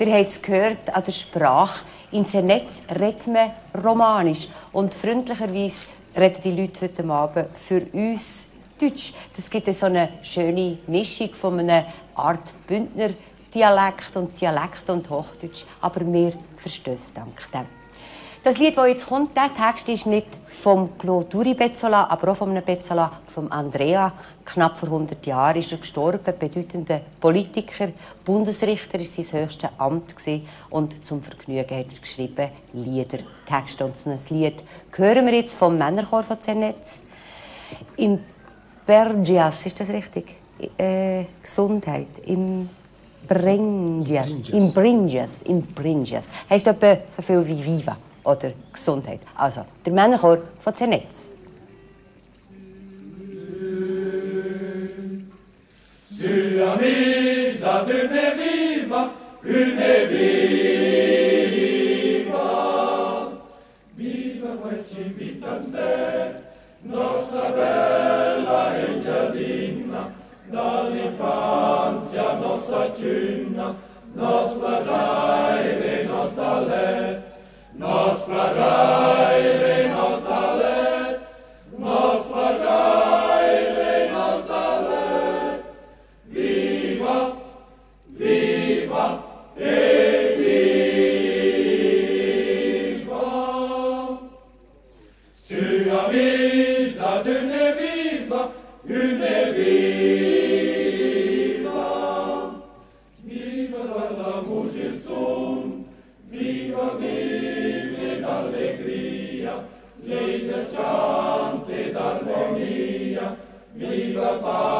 Ihr habt es gehört an der Sprache. In Zernetz redet man Romanisch. Und freundlicherweise reden die Leute heute Abend für uns Deutsch. Das gibt so eine schöne Mischung von einer Art Bündner Dialekt und Hochdeutsch. Aber wir verstehen es dank dem. Das Lied, das jetzt kommt, der Text ist nicht vom Claude Duri Bezzola, aber auch von einem Bezzola, vom Andrea. Knapp vor 100 Jahren ist er gestorben, bedeutender Politiker. Bundesrichter war sein höchstes Amt und zum Vergnügen hat er geschrieben Lieder, Texte und so ein Lied. Hören wir jetzt vom Männerchor von Zernetz. Imbergias, ist das richtig? Gesundheit. Imbringias. Heisst etwa so viel wie Viva oder Gesundheit. Also, der Männerchor von Zernetz. Sulla misa d'une viva, une viva. Viva quaci vitas de nostra bella Engiadina, dall'infanzia nostra cunna, nos plagiaire, nos dalet, nos plagiaire, nos dalet, nos plagiaire, nos dalet. Viva, viva e viva. Sua misa d'une viva, une viva. Viva dalla mugiltum, viva vive d'allegria, leggiacciante d'armonia, viva pace.